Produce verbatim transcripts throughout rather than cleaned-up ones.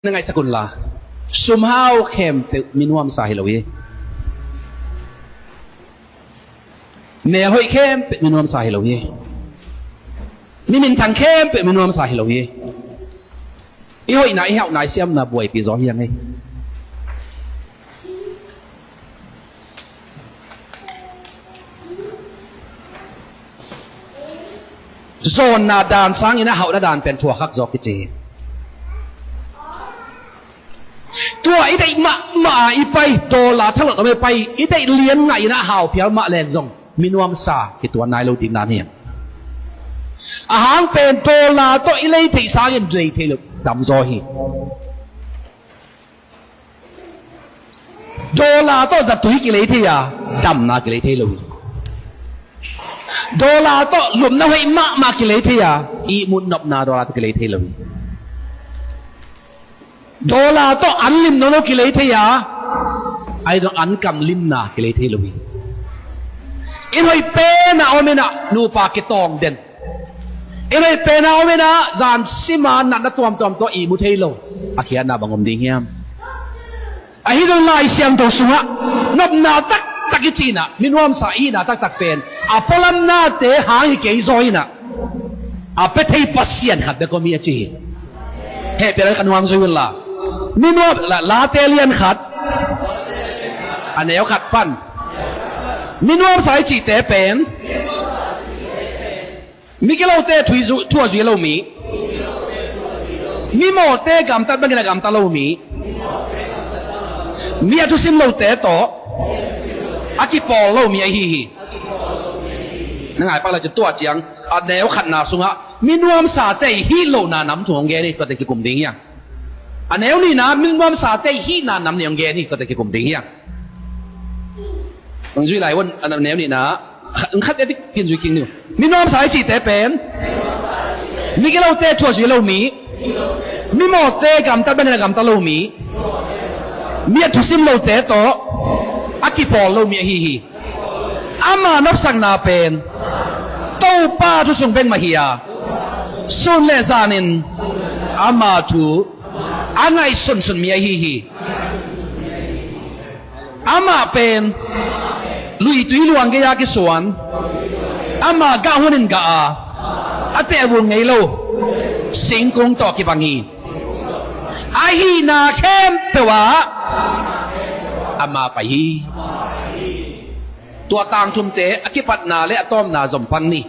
na ngaihsak unla, sumhau khempeuh mi nuamsa hi lo hi. Melhoih khempeuh mi nuamsa hi lo hi. Mi minthang khempeuh mi nuamsa hi lo hi. I hoihna, i hauhna, i siamna buaipi zaw hi hang ei. Zawnna dan sangin a hauhna dan pen thuakhak zaw kici hi. Tua i deih mahmah a i pai, dollar thalawt om i pai, i deih lian ngahin a hau phial mah leng zong mi nuamsa kituan nai lo ding dan hi. A hang pen dollar tawh i lei theih sangin lei thei lo dam zaw hi. Dollar tawh zatui kilei thei a, damna kilei thei lo hi. Dollar tawh lupna hoih mahmah kilei thei a, ihmut nopna dollar tawh kilei thei lo hi. Dollar tawh an lim nono kilei thei a, ahi zong an kam limna kilei thei lo hi. Inn hoih pen a om in a nupa kitawng den. Inn hoih pen a om in a zan sima natna tuamtuam tawh ihmu thei lo. A khiatna bang om ding hiam? Ahi zong Lai Siangtho sungah nopna taktak i cih in a, mi nuamsa i hihna taktak pen a pualamnate hang hi kei zaw in a, a pia thei Pasian khat bek om hi a ci hi. Hehpih a, ka nuang zui unla, mi nuam, la, Late lian khat, a neu khat pan, mi nuamsa i cihte pen mi kilote thu a zui lo mi, mi mawhte gamtat bangin a gamta lo mi, mi a thusim lote tawh a kipawl lo mi ahi hi. Na ngai pak le cu tua ciang a neu khatna sungah mi nuamsate i hih lohna nam thum hong gen hi. Tua teng kikum ding hi hang. A neu nihna mi nuamsate i hihna nam nih hong gen hi. Tua teng kikum ding hi hang. Hong zui lai un, a neu nihna, khat, khat etik kin zui king ni uh. Mi nuamsa i cihte pen mi kilote thu a zui lo mi, mi mawhte gamtat bangin a gamta lo mi, mi a thusim lote tawh a kipawl lo mi ahi hi. Ama nopsakna pen Topa thu sung bek mah hi a, sun le zanin ama thu a ngaihsunsun mi ahi hi. Amah pen luitui luang gei-a kisuan, amah gah hunin gah a, a tehvul ngei lo singkung tawh kibang hi. A hihna khempeuh ah ama pai hi. Tua tangthumte a kipatna le a tawpna zom pan ni.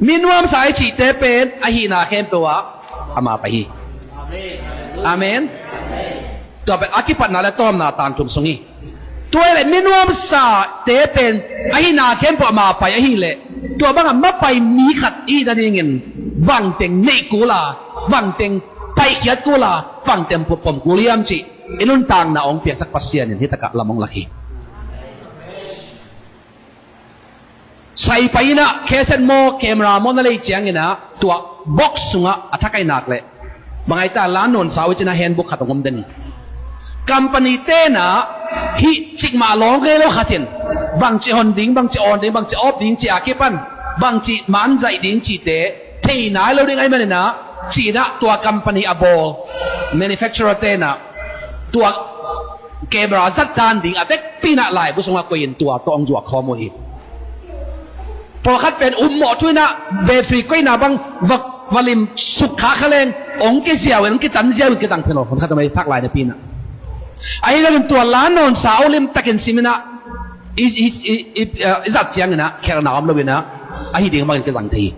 Mi nuamsa i cihte pen a hihna khempeuh ah ama pai hi. Amen. Tua pen a kipatna le tawpna tangthum sung hi. Tua hi leh mi nuamsate pen a hihna khempeuh ama pai ahih leh, tua bangah mapai mi khat i hih nadingin bangteng neih kul a, bangteng paikhiat kul a, bangteng pom kul hiam cih i nuntakna hong piaksak Pasian in hi takah lam hong lak hi. Sai pai in ah, cassette maw, camera maw na lei ciangin ah, tua box sungah a thak ahi nak leh, bang ahi ta, la nawn sau i cih in ah handbook khat hong om den hi. Company te in ah hih cikmah lawng ngei lo khat in bangci hon ding, bangci awn ding, bangci awp ding cih a kipan, bangci manzaih ding cihte thei nai lo ding ahih manin ah, ci-in ah tua company a bawl manufacturer te in ah tua camera zat dan ding a vekpi in ah laibu sungah koih in tua tawh hong zuak khawm uh hi. Pawlkhat pen ummawh thu in ah battery koihna bang va, va lim suk kha kha leng hong kiziau in, hong kitan ziau in kizang thei lo. Hun khat a mai thak lai napi in ah, ahi zongin tua la nawn sau limtakin sim in ah i, i, i, i, eh, i zat ciangin ah khelhna om lo in ah, ahi ding bangin kizang thei hi.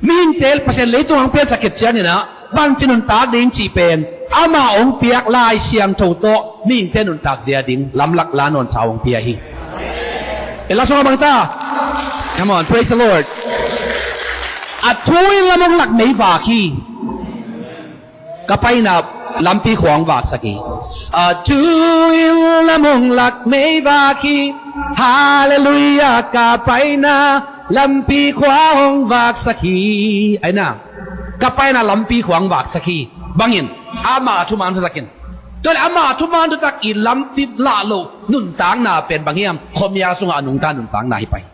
Mihingte Pasian leitung hong piansak khit ciangin ah bangci nuntak ding cih pen amah hong piak Lai Siangtho tawh mihingte nuntak zia ding lamlak la nawn sau hong pia hi. I la sungah bang ta? Come on, praise the Lord. A thu in lam hong lak meivak hi. Ka paina lampi khua hong vaksak hi. A thu in lam hong lak meivak hi. Halleluiah, ka paina lampi khua hong vaksak hi. Aina, ka paina lampi khua hong vaksak hi. Bangin, ama thuman thutak in. Tua leh ama thuman thutak i lampi lah loh nuntakna pen bang hiam? Khuamial sungah a nungta nuntakna hi pai.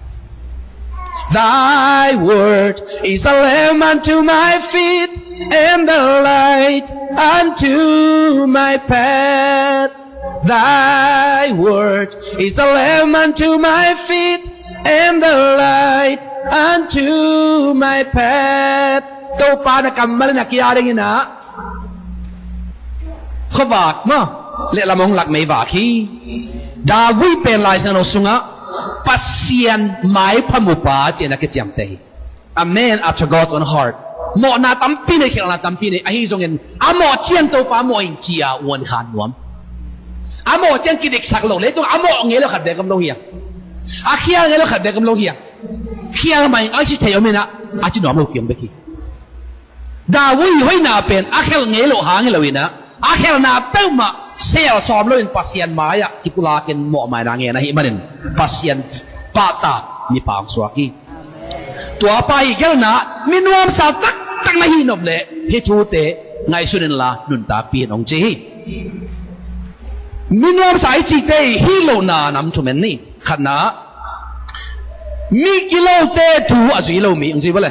Thy word is a lamp unto my feet and a light unto my path. Thy word is a lamp unto my feet and a light unto my path. Topa na kammal in a kia dingin ah khuavak maw, lehlam hong lak meivak hi. David pen Lai Siangtho sungah Pasian maipha mupa ci-in a kiciamteh hi. A man after God's own heart. Mawhna tampi nei, khialhna tampi nei, ahi zongin a mawh ciang Topa mawh in ci-a uan khan nuam. A mawh ciang kidiksak lo, leitung a mawh ngei lo khat bek om lo hi a, a khial ngei lo khat bek om lo hi a, khial mah in a ci thei om in ah, a ci nuam lo kiom bek hi. David hoihna pen a khelh ngei loh hang hi lo in ah, a khelhna peuhmah sel sawm loin Pasian mai-ah kipulakin mawhmaina ngen ahih manin Pasian pahtak mipa hong suak hi. Tua pa i gelhna, mi nuamsa taktak na hih nop leh hih thute ngaihsun inla nuntakpih in hong ci hi. Mi nuamsa i cihte i hih lohna nam thum en ni. Khatna, migilote thu a zui lo mi, hong zui bawle.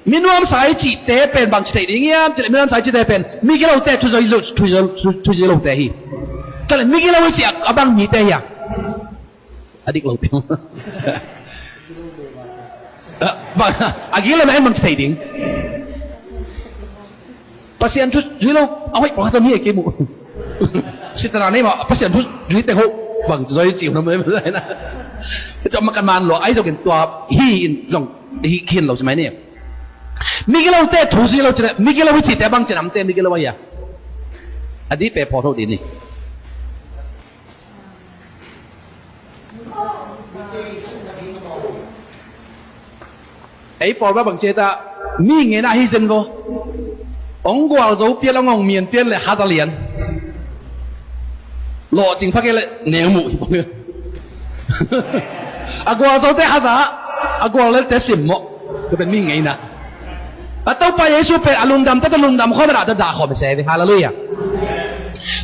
Mi nuamsa i cihte pen bangci thei ding hiam cih leh, mi nuamsa i cihte pen migilote thu zui lo, thu zui, thu, thu zui lote hi. Tua leh migilo i cih a, a bang mite hi a? A dik lote. A, bang, a gilo na en bangci thei ding. Pasian thu zui lo a hoih pawlkhat om hi e, kei muh. Sitana nei mah Pasian thu zui teng hoh bang zui ci uh na mai mai na. Tua mah kan man lua, ahi zongin tua hi in zong hi khin lo ci mai ni. Migilote thu zui lo ci leh, migilo hi cihte bang ci namte migilo ahi a? A dih pe pawlhoh dih ni. Ei pawl ba bang ciat ah mi ngeina hi zen vaw. Ong gualzo pian, ong ong mian pian le haza lian. Lawhcing pha kei le neu muh hi pong. A gualzote haza, a gual lelte simmawh. Ka pen mi ngeina. A Topa Jesu pen a lungdam tawh, a lungdam khawm a dah tawh dah khawm se ve. Halleluiah.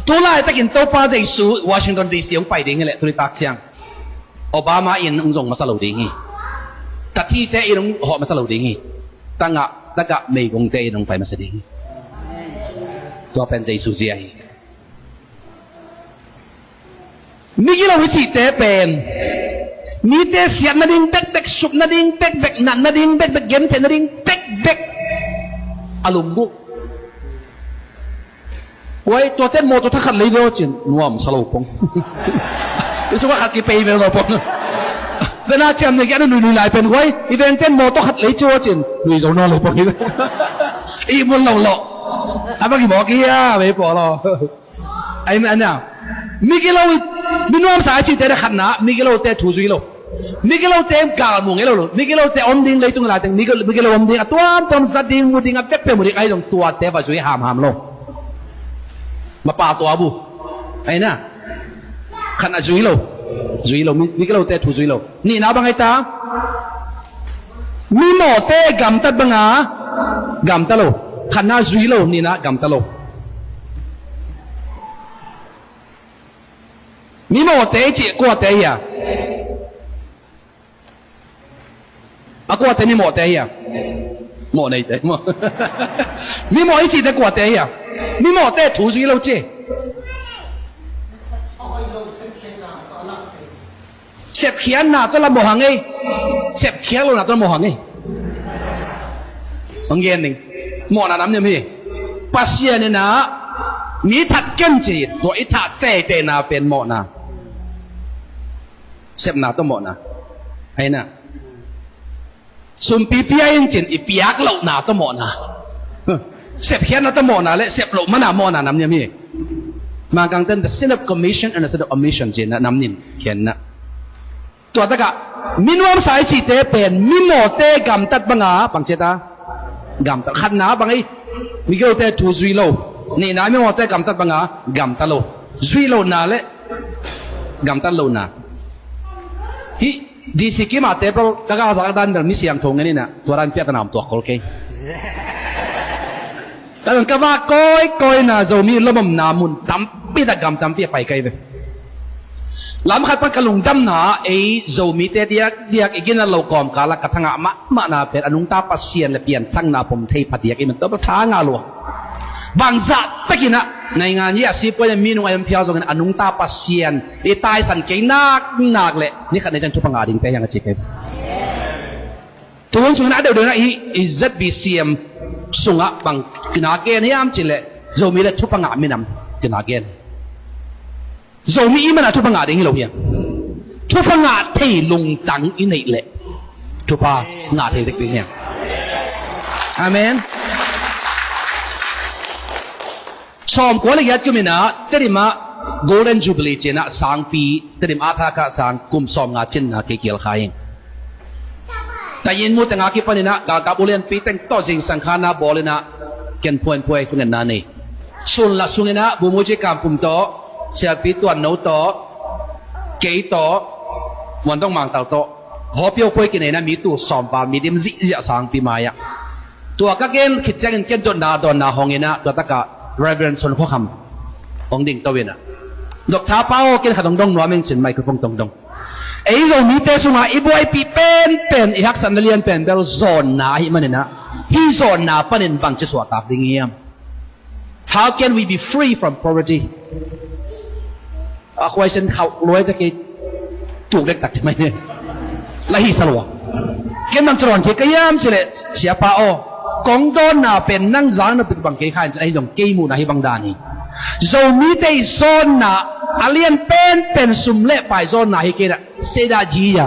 Tu laitakin Topa Jesu Washington D C hong pai ding hi leh, tuni tak ciang Obama in hong zong masa lo ding hi. Tathite in hong hawh masa lo ding hi. Tangah, tagah meigongte in hong pai masa ding hi. Tua pen Jesu zia hi. Migilo i cihte pen mite siat nading bekbek, sup nading bekbek, nat nading bekbek, gentheih nading bekbek a lunggulh. Huai, tuate mawtaw thakhat lei ve aw cin nuam sa lo pong. I sungah khat kipei ve lo pong. Vena ciam ne kia na nui nui lai pen huai, i vengten mawtaw khat lei ciu aw cin nui zo nawn lo pong. I mun lo lo. A bang i mawk i a vei paw lo. Amen a. Migilo, mi nuamsa a cihte na khatna, migilote thu zui lo. Migilote galmu ngei lo lo. Migilote om ding leitung laiteng, migilo, migilo om ding, a tuamtuam zat ding, mu ding, a bekbek mu ding, ahi zong tuate va zui hamham lo. Mapa tua bu. Ahi na. Khatna zui lo. Zui lo, mi, migilote thu zui lo. Nihna bang ahi ta. Mimawhte gamtat banga gamta lo. Khatna zui lo, nihna gamta lo. Mimawhte i cih kuate hi a? A kuate mimawhte hi a? Mawh neite. Mimawh i cihte kuate hi a? Mimawhte thu zui lo ci. Sepkhiatna tawh la mawh hang ei. Sepkhiat lohna tawh la mawh hang ei. Hong gen ning. Mawhna nam niam hi. Pasian in a mi that kem ci. Tua i thah teiteina pen mawhna. Sepna tawh mawhna. Ahi na. Sumpi pia in cin i piak lohna tawh mawhna. Sepkhiatna tawh mawhna le sep loh mana mawhna nam niam hi. Mangkangten the sin of commission and the sin of omission cin na nam nim khian na. Tua takah mi nuamsa i cihte pen mimawhte gamtat banga bang ciat a? Gamtat. Khatna bang ei? Migilote thu zui lo. Nihna mimawhte gamtat banga gamta lo. Zui lohna le gamtat lohna. Hih D C kim a table ka galzak dan bel mi siangtho ngen in a, tua dan piak ka na om tuak khol kei. Ka dong ka vak kawikawi na Zomi lomomna mun tampi tak gam tampi a pai kai ve. Lam khat pan ka lungdamna, ei Zomite diakdiak i ginat lo kawmkal ah ka thangah mahmahna pen a nungta Pasian le pianthakna pom thei pha diak i man tawh tha ngah lua. Bangzah takin ah naingan i a sipuai a minung a om phial zongin a nungta Pasian i taisan kei naknak le ni khat ni ciang thupha ngah dingte hi hang a ci kei. Tuhun sungin a deuhdeuh in ah i ZBCM sungah bang kina gen hiam cih leh Zomi le thupha ngah minam kina gen. Zomi i manah thupha ngah ding hi lo hiam? Thupha ngah thei lungtang i neih leh thupha ngah thei dek ding hiam? Amen. Sawmkua le giat kum in ah Tedim ah Golden Jubilee ci-in ah sangpi, Tedim ah thakah sang kum sawmnga cinna kei kial kha ing. Tayin mu teng a kipan in ah galkap ulianpi teng tawh zingsang khanna bawl in ah ken phuanphuai thungetna nei. Sunla sung in ah Bumuji Kampum tawh, Siapi Tuanno tawh, kei tawh, Muandong Mangtal tawh, Hawpio Poi kinei in ah mi tul sawm val mi dim zihziah sangpi mai-ah. Tua ka gen khit ciangin ken dotna dawnna hong in ah tua takah Reverend Son Khua Kham hong dingto in ah, Doctor Pa aw, ken khat hong dong nuam ing, ci-in microphone tawh hong dong. Ei Zomite sungah i buaipih penpen, i haksatna lianpen bel zawnna ahih manin ah, hih zawnna panin bangci suahtak ding hiam? How can we be free from poverty? A question khauh luai ta kei, tuk dektak ci mai ne. La hih sa lua. Ken bangci dawn kei ka hiam cih leh, Siapa aw, kong dawnna pen nang zang na pik bang kei kha in, ci-in ahi zong kei muhna hih bang dan hi. Zomite i zawnna a lian penpen sum le pai zawnna hi kei in ah, Seda jiya.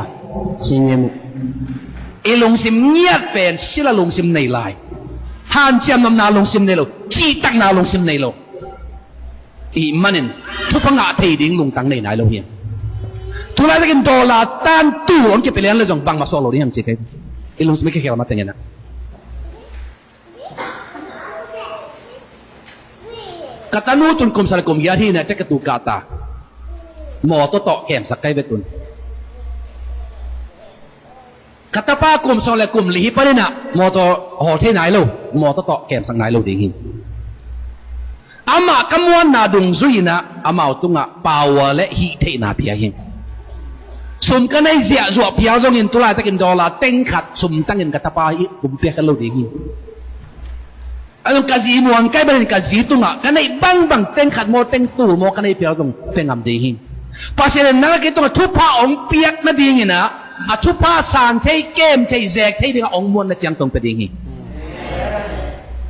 Singem. I lungsim ngiat pen sila lungsim nei lai. Hanciam nopna lungsim nei lo, cihtakna lungsim nei lo. Ahih manin thupha ngah thei ding lungtang nei nai lo hiam? Tulaitakin dollar tan tul hong kipia lian le zong bangmah suak lo ding hiam ci kei. I lungsim i kikhel mateng in ah. Ka tanu tun kum sawm le kum giat hi in ah, tek ka tu kah ta. Mawtaw tawh kemsak kai ve tun. Ka tapa kum sawm le kum li hi panin ah mawtaw hawl thei nai lo, mawtaw tawh kemsak nai lo ding hi. Amah ka muanna dungzui in ah amau tungah power le hihtheihna pia hi. Sum ka nei ziahzuah phial zongin tulaitakin dollar teng khat sum tangin ka tapa i pumpiak kha lo ding hi. A zong ka zi muang kai banin ka zi tungah ka neih bangbang teng khat maw teng tul maw ka neih phial zong pia ngam ding hi. Pasian in nang le kei tungah thupha hong piak nadingin ah a thupha san thei, kem thei, zek thei dingah hong muanna ciang tong pia ding hi.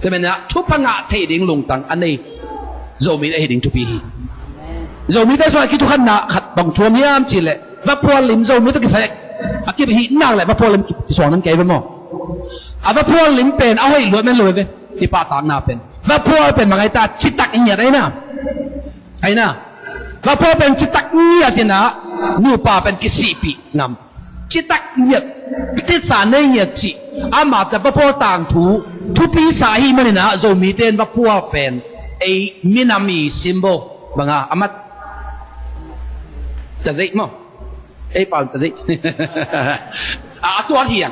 Tua manin ah thupha ngah thei ding lungtang a nei Zomi ahi ding thupi hi. Zomite sungah kithukanna khat bang thuam hiam cih leh vaphual lim Zomi tawh kisai a kip hi nak leh vaphual lim kisuang nan kei ve maw? A vaphual lim pen a hoih luat men lo ve. Kipahtakna pen vaphual pen bang ahi ta, citak ngiat ahi na. Ahi na. Vaphual pen citak ngiat in ah nupa pen kisihpih ngam. Citak ngiat, pititsa nei ngiat cih. Amah ta vaphual tangthu thupi sa ahih manin ah Zomite in vaphual pen ei minam i symbol banga a mat ta zeih maw? Ei pau ta zeih. A, a tuak hiang.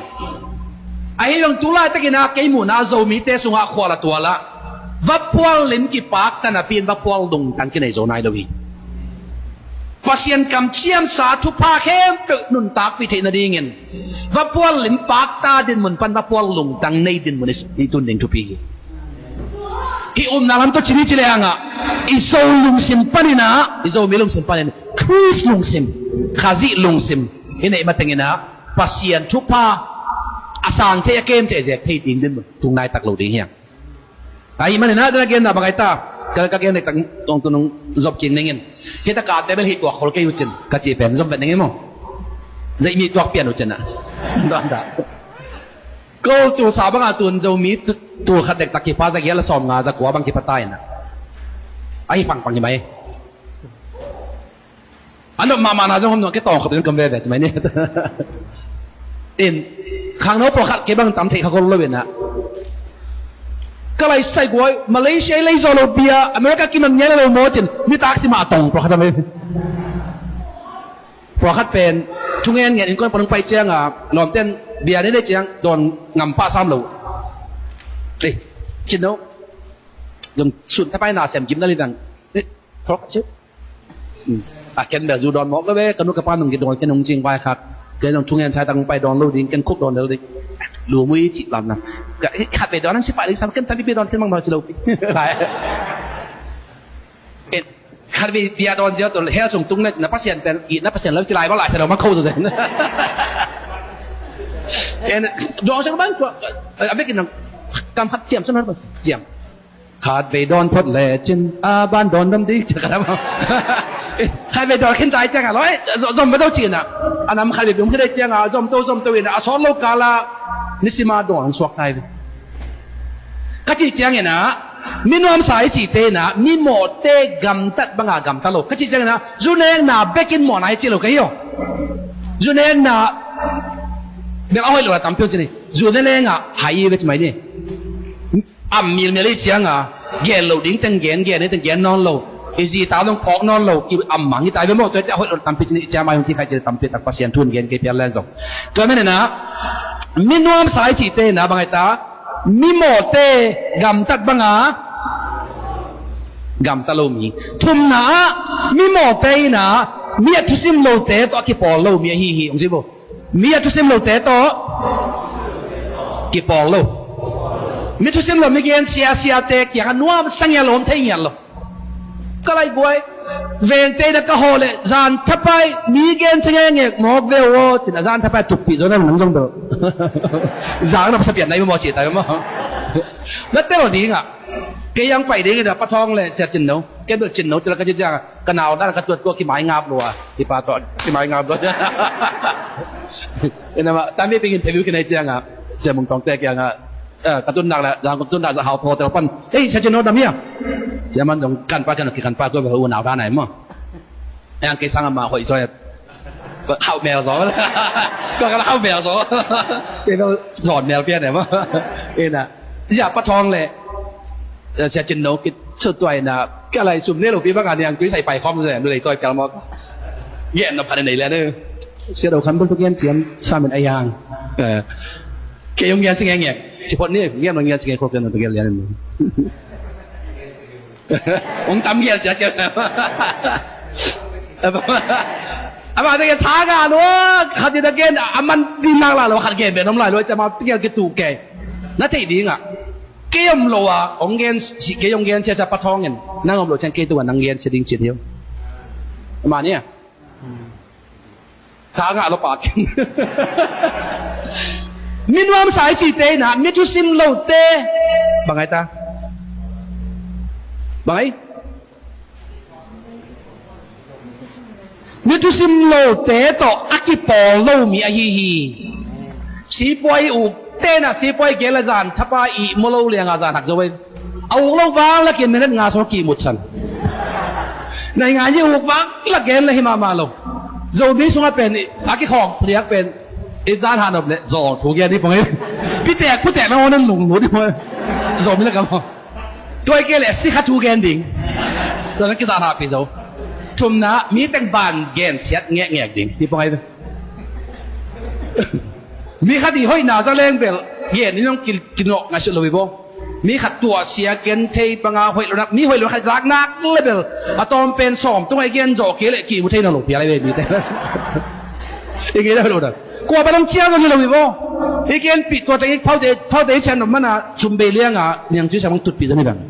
Ahi zong tulaitakin ah kei muhna Zomite sungah khual a tual ah vaphual lim kipak ta napi in vaphual lungtang kinei zo nai lo hi. Pasian kamciamsa thupha khempeuh nuntakpih theih nadingin vaphual lim pakta dinmun pan vaphual lungtang nei dinmun i, i tun ding thupi hi. Hih upna lam tawh ci ni ci lehang ah i Zo lungsim panin ah, i Zomi lungsim panin Khrist lungsim, Khazih lungsim i neih matengin ah Pasian thupha a sang thei, a kem thei, a zek thei ding dinmun tung nai tak lo ding hiang. Ahih manin ah, dena genna bang ahi ta, ka, ka gen dek tak tawng tu nung zop kik ning in. Hih ta kate bel hih tuak khol kei uh cin, ka cih pen zom vet ning in maw? Zeih mi tuak pian uh cin ah. Tuan ta. Ko tu sa bang a tun Zomi tu, tu khat dek tak kipa za gial a sawm nga za kua bang kipa ta in ah. Ahi pangpang hi mai. A nop mahmahna zong om nuam, kei tawng khop in ka om veve ci mai ni. In, khangno pawlkhat kei bang tam theih kha khol lo in ah. Ka lai sai guai, Malaysia i lei zaw lo bia, America kiman ngial lo maw cin, nitak si mah tawng pawlkhat a mai. Pawlkhat pen, thungen ngen in kuan pan hong pai ciang a, lawmten bia nei nei ciang, dawn ngam pah sam lo. Ei, cin no. Zong sun thapai na sem gim na li dang. Eh, pawlkhat ciu. A ken bel zu dawn mawk lo ve, ka nu ka pa nung kidawn ken hong cing vai khak. Ken zong thungen sai tak hong pai dawn lo ding, ken khuk dawn lo ding. Lu mui cih lam na. Ka, khat vei dawn hong si pah ding sam, ken tampi pi dawn ken mang dawn ci lo pi. Lai. Ken khat vei bia dawn ziau tawh hell sung tung le na Pasian pen, i na Pasian lo ci lai bang lai sa dawn mang kho zo zen. Ken dawn sang bang tua, a bekin nang kam hat ciam san hat bang ciam. Khat vei dawn phot lecin a ban dawn dam ding ciah ka dam. Khat vei dawn khin tai ciangah loi zom va do ci inah, a nam khat vei dum khin dai ciangah zom to zom to inah a sawt lo kala nisima dawn suak tai ve. Ka cih cianginah mi nuamsa i cihte inah mi mawhte gamtat banga gamta lo. Ka cih cianginah zunekna bekin mawhna i cih lo ka hi aw. Zunekna bek a hoih lo a tampi hong ci ni. Zunekna lengah hai i ve ci mai ni. Am milmel i cianga gen loh ding teng gen, gen i teng gen nawn lo. I zita zong phawk nawn lo, i am mang i tai ve maw. Tua i ciah hoih lo tampi cin i ciah mai hong ti khai cin tampi tak Pasian thun gen kei pian leng zong. Tua menena mi nuamsa i cihte na bang ai ta, mi mawhte gamtat banga gamta lo mi. Thumna ah mi mawhte ina mi a thusim lote tawh a kipawl lo mi ahi hi, hong ci bo. Mi a thusim lote tawh kipawl lo. Mi thusim lo mi gen sia siate kiangah nuam sang ia lawm thei ngiat lo. Ka lai guai vengte na ka haw le zan thapai mi gen sia ngengek mawk ve aw cin a zan thapai tukpih zo na nang zong do. Zang na pasa pian na i maw ci ta maw. Na tel dingah kei ang pai ding ina pathawng le sia cin no. Ken bel cin no cila ka ci ciang ka nau dan ka tuat ko kimai ngap lua. Kipa tawh kimai ngap lua. Ina ma tambi ping interview kinai cianga sia mung tawng te kianga ka tun nak la zang tun nak za hau tho tel pan. Hei sia cin no dam ia. Sia man dong kan pa kan ki kan pa ko bel u nau dan ai maw. Yang kei sang ama hoi zoi. Hau mel zo. Ko ka hau mel zo. Kei ko zon mel pian ai maw. Ina ya pathawng le sia cin no kit. Sut tuai na ka lai sum ne lo pi bang a niang tui sai pai khawm ze nu lei tuai pial mawk. Gen na phan nei le ne. Sia do kham bul tu gen siam samin a yang. Ke yong gen sing ngek ci phot ni gen ma gen sing khok gen tu gen lian. Ong tam gen sia ke. Ama te gen tha ga lo khat ni ta gen aman di nak la lo khat gen be nom lai lo cama te gen ke tu ke. Na thei ding a. Kei om lo a ong gen si kei ong gen sia sa pathawng in nang om lo ciang kei tua nang gen sia ding ci thiu. Ama ni a. Ka ngah lo pak. Mi nuamsa i cite ina mi thusim lote. Bang ai ta. Bang ai. Mi thusim lote tawh a kipawl lo mi ahi hi. Sipuai uk tena sipuai gel a zan thapa i maw lo lianga zan hak zo ei. A uk lo vang lakin minute nga sung a kihmutsan. Nai ngai ni uk vang la gen la hi mahmah lo. Zomi sungah pen a kikhawk liak pen i zan hanop le zawng thu gen hi pong ei. Pitek putek na hon an lunglut hi pong ei. Zomi la kam hong. Tuai kei le sikha thu gen ding. Tua na kizahna pi zo. Thumna mi teng ban gen siat ngekngek ding ti pong ai ve. Mi khat i hoihna za leng bel gen ni nong kinawh ngaisut lo i bo. Mi khat tuah sia gen thei panga hoih lo nak mi hoih lo khat zak nak le bel a tawm pen sawm tung ai gen zawh kei le kimu thei na lo pia lai ve mi te. I ngei lo lo dan. Kua ba dong ciang dong hi lo hi bo. I gen pi tua teng i phaute phaute i cian dong mana sum bei lianga niang tui sa mang tut pi dong hi bang.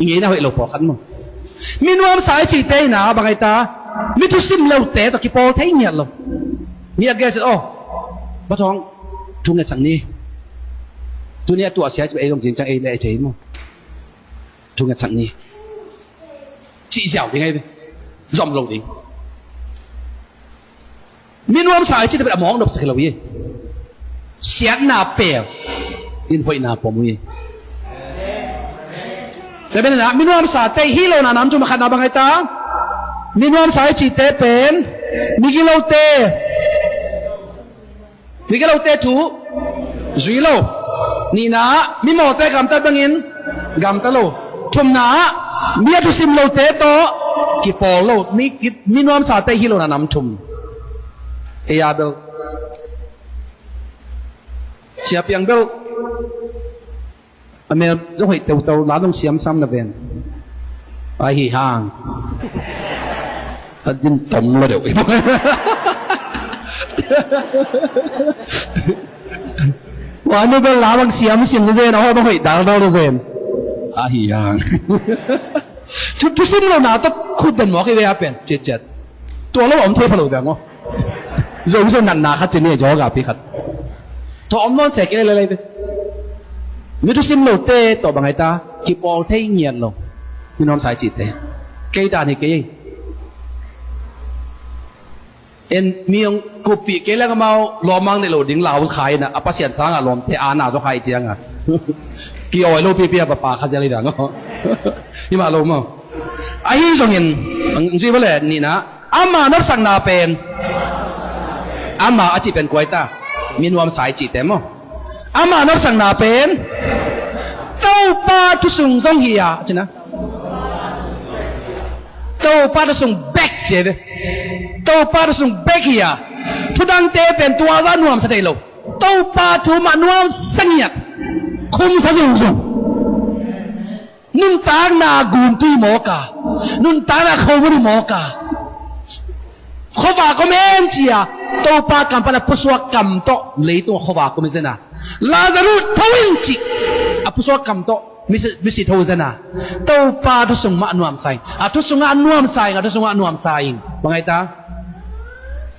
I ngei na hoih lo pawlkhat maw. Mi nuamsa i cite ina bang ai ta. Mi thusim lote tawh kipawl thei ngiat lo. Mi a gen sin aw. Ba thawng thu ngetsak ni. Tuni a tuah sia ci ei dong cin ciang ei le ei thei maw. Thu ngetsak ni. Cih ziau ding ai ve. Zom lo ding. Mi nuamsa i cite pen a mawng nopsak hi lo hi. Siatna pel in hoihna pom uh hi. Tua pen ina mi nuamsa te hi lo na nam thum a khatna bang ai ta. Mi nuamsa i cite pen mi gilote. Mi gilote thu zui lo. Nihna mi mawhte gamtat bangin gamta lo. Thumna mi a thusim lote tawh kipawl lo. Mi nuamsate hi lo na nam thum. Ei a bel sia piang bel a mel zong hoih teuteu la dong siamsam na ven. Ahi hang Ka din tom lo deuh. Wa nu bel la bang siam siam zen, a hoi bang hoih dal dal zen. A hi hang. Thu, thusim lo na tawh khut den mawk hi ve a pen ciatciat. Tua lo om thei pha lo ve ang aw. Zo zo natna khat ci ni, zo ga pi khat. Tua om nawn se kei lei lei ve. Mi thusim lote tawh bang ai ta, kipawl thei ngiat lo. Mi nuamsa i cihte. Kei dan hi kei ei. En mi hong kuppih kei leng amau lawmmang neih lo ding lau khai na, a Pasian sanga lawmte a na zaw khai cianga. Kiawi lo pipi a papa kha zial i dang aw. Hi mah lo maw. Ahi zongin, ang zui vale nihna, ama nopsakna pen, ama a cih pen kuai ta, mi nuamsa i cihte maw. Ama nopsakna pen Topa thusung zong hi a, a cihna. Topa thusung bek ci ve. Topa thusung bek hi a. Thudangte pen tua va nuamsa thei lo. Topa thu mah nuamsa ngiat. Khumsa zungzung. Nuntakna guntui mawk a, nuntakna khomuri mawk a, khuavak om em ci a, Topa kam pan a pusuak kam tawh leitung a khuavak om zen a, Lazarus tho in cih a pusuak kam tawh misi, misi tho zen a, Topa thusung mah nuamsa ing. A thusungah nuamsa ing, a thusungah nuamsa ing. Bang ai ta?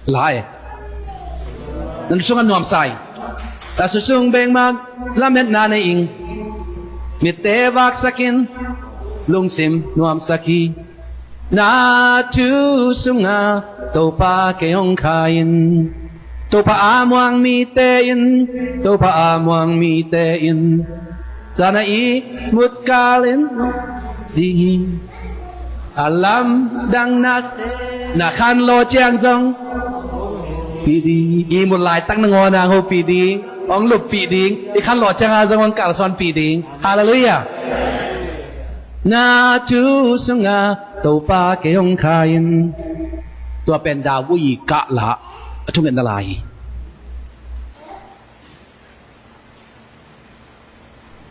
Lai. Na thusungah nuamsa ing. Na thusung bengmah lametna nei ing. Mitte vaksak in, lungsim nuamsak hi. Na thusungah Topa kei hong kha in. Topa a muang mite in, Topa a muang mite in. Zana i mut kalin di hi. A lamdang nak na khanlawh ciang zong pih ding. I mut laitak nangawn a hong pih ding, hong luppih ding. I khanlawh ciang a zong hong kalsuanpih ding. Halleluiah. Na thu sungah Topa kei hong kha in. Tua pen David i kahla a thungetna lai hi.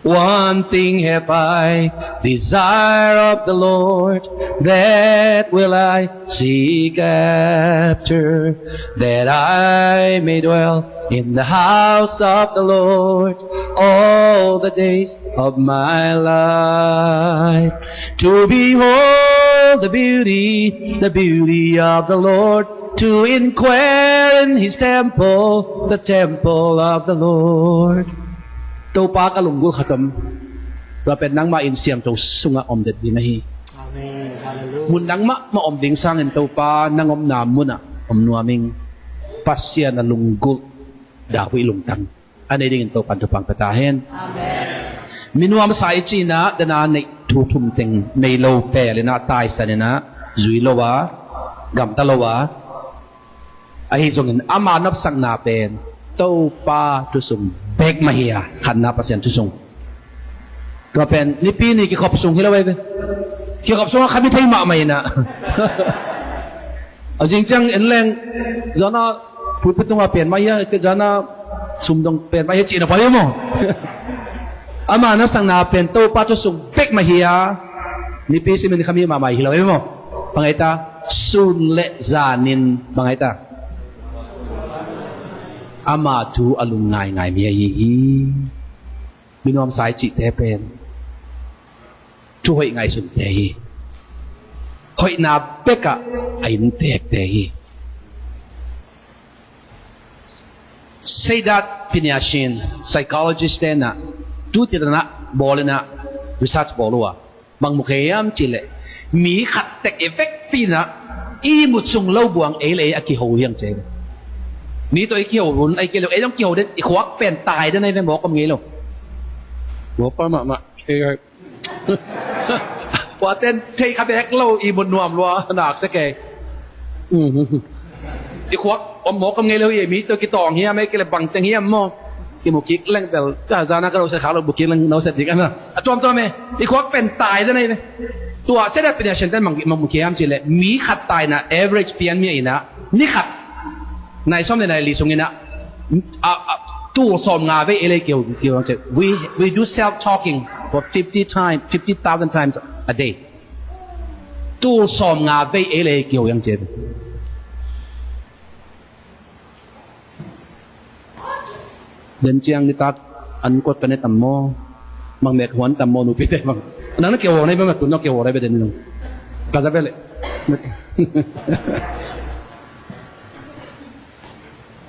One thing have I desire of the Lord, that will I seek after, that I may dwell in the house of the Lord all the days of my life. To behold the beauty, the beauty of the Lord, to inquire in his temple, the temple of the Lord. Topa ka lunggulh khat om. Tua pen nangmah inn siangtho sungah om det ding ahi. Amen. Hallelujah. Mun nangmah mah om ding sangin Topa nang omna munah om nuam ing. Pasian a lunggulh David lungtang a nei dingin Topan thupha pia ta hen. Amen. Mi nuamsa i cihna dena neih thu thum teng nei lo pel inah, taisan inah, zui lo a, gamta lo a. Ahi zongin ama nopsakna pen Topa thusung bek mah hi a, khatna Pasian thusung. Tua pen nipi ni kikhop sung hi lo veve. Kikhop sung a kha mi thei mahmah inah. A zing ciang en leng zana pulpit tungah pen mah hi a, zana sumdong pen mah hi a cihna pha hi maw. Ama nopsakna pen Topa thusung bek mah hi a, nipi simin kha mi mahmah hi lo hi maw. Bang ai ta, sun le zanin bang ai ta, ama thu a lung ngaingai mi ahi hi. Mi nuamsa i cihte pen thu hoih ngaihsunte hi. Hoihna bekah a inntekte hi. Seidat Piniashin, psychologist tenah, tu titanah bawlinah, research bawl uh a, bang mu kei hiam cihleh, mi khat tek i vekpi inah i mut sung lo buang ei le ei a kiho hiang ce. Mi tawh i kiho hun ai kei lo, ei dong kiho den, i khuak pen tai den ai ve, mawk om ngei lo. Mawk pa mahmah. Ei, ei. Tua ten thei kha bek lo, i mut nuam lua nak se kei. I khuak om mawk om ngei lo hi, mi tawh kitawng hiam ei kei le bang teng hiam maw. I mu kik leng bel ka zana ka noset kha lo, bu kik leng noset dik ana. A tuamtuam e. I khuak pen tai den ai ve. Tua Seidat Piniashin ten mang, mang mu kik hiam cihleh, mi khat taina average pian mi a inah ni khat nai sawm le nai li sung inah, a, a, tul sawm nga vei ei le kiho, kiho, we, we do self talking for fifty times, fifty thousand times a day. Tul sawm nga vei ei le ei kiho hiang ci. Den ciang nitak an kuat ka ne tam maw? Mang mek huan tam maw, nupite bang? Nang na kiho na i bang, tun na kiho na i bang den nung. Ka za bele.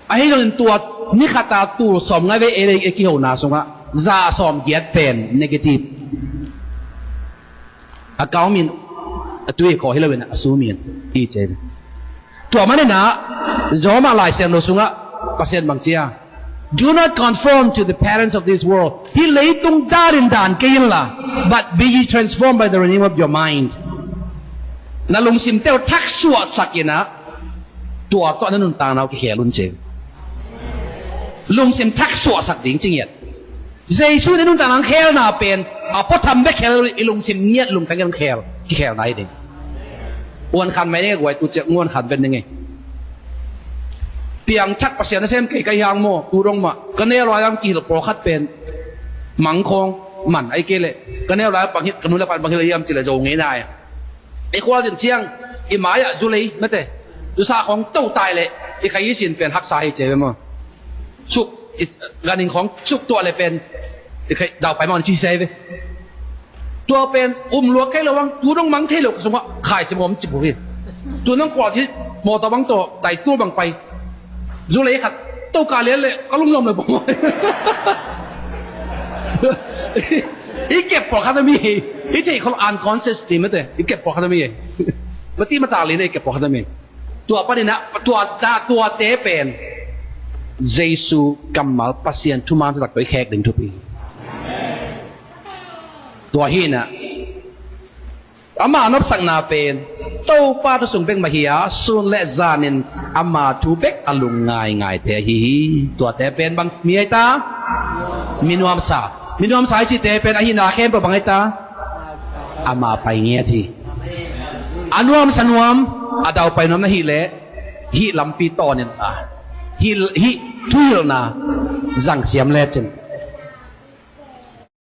Ahi zongin tua ni khata tul sawm nga vei ei le ei kihona sungah za sawm giat pen negative. A kau min a tui khawh hi loin a su min hi ci. Tua maninah Roma Lai Siangtho sungah Pasian bang ci a, "Do not conform to the patterns of this world." Hih leitung dan in dan kei inla, "but be ye transformed by the renewing of your mind." Na lungsim teu thak suahsak inah tua tawh na nuntakna uh kikhel un ci. Lungsim thak suahsak ding ci ngiat. Jesu in i nuntakna hong khelna pen a puatham bek khel, i lungsim ngiat lungtang in hong khel, kikhelna hi ding. Uan khan mai ning e guai, tu ciak nguan khan vet ning e. Piangthak Pasian nasem kei ka hi hang maw, tu dong mah ka neu lai hang kihilh pawlkhat pen mang khawng man ai kei leh ka neu lai bang hilh, ka nu le pa bang hilh a hiam ci leh zo ngei nai. I khualzin ciang i mai-ah zulei mate, zusa khawng to tai leh i khai i sin pen haksa hi ci ve maw. Suk i ganing khawng suk tuah leh pen i khai daupai maw ci se ve. Tua pen um luak kei lo ang, tu dong mang thei lo ka sungah khai ci mawm ci bu hi. Tu nang khualzin mawtaw bang tawh dai tul bang pai. Zulei khat to ka lian leh ka lunglawm lo pawh. I kep pawlkhat a mi hi. I theih khol unconscious ti mate. I kep pawlkhat a mi hi. Mati matak li na i kep pawlkhat a mi. Tua paninah tua, tua, tuate pen Jesu kammal, Pasian thuman taktak tawh i khek ding thupi. Tua hinah ama nopsakna pen Topa thu sung bek mah hi a, sun le zanin ama thu bek a lung ngaingaite ahi hi. Tuate pen bang mi ahi ta? Minuamsa. Minuamsa i cihte pen ahihna khempeuh bang ahi ta? Ama pai ngiat hi. A nuamsa nuam, a daupai nuam na hih leh hih lampi tawnin a hih, hih thuhilhna zangsiam lecin.